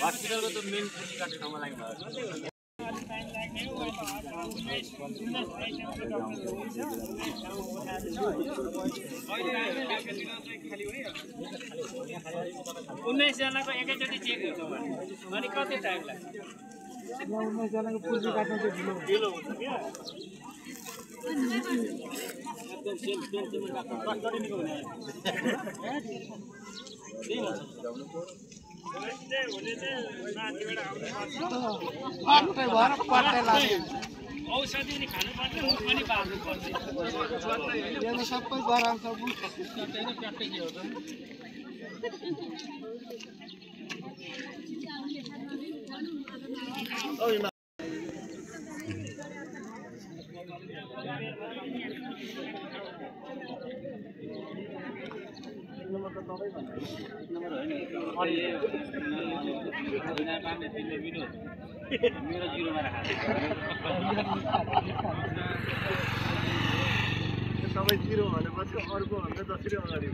हस्पिटलको त मेन पुँजी काट्ने ठाउँमा लाग्नु भयो उन्नाइस जनाको एकैचोटि चेक हुन्छ अनि कति टाइम लाग्छ 19 जनाको पुँजी काट्न चाहिँ ढिलो हुन्छ क्या औषधि नि खानुपर्छ मुख पनि बार्नुपर्छ सबै गराउँछ मेरो जिरोमा राखेको सबै जिरो भनेपछि अर्को भन्दा जसरी अगाडि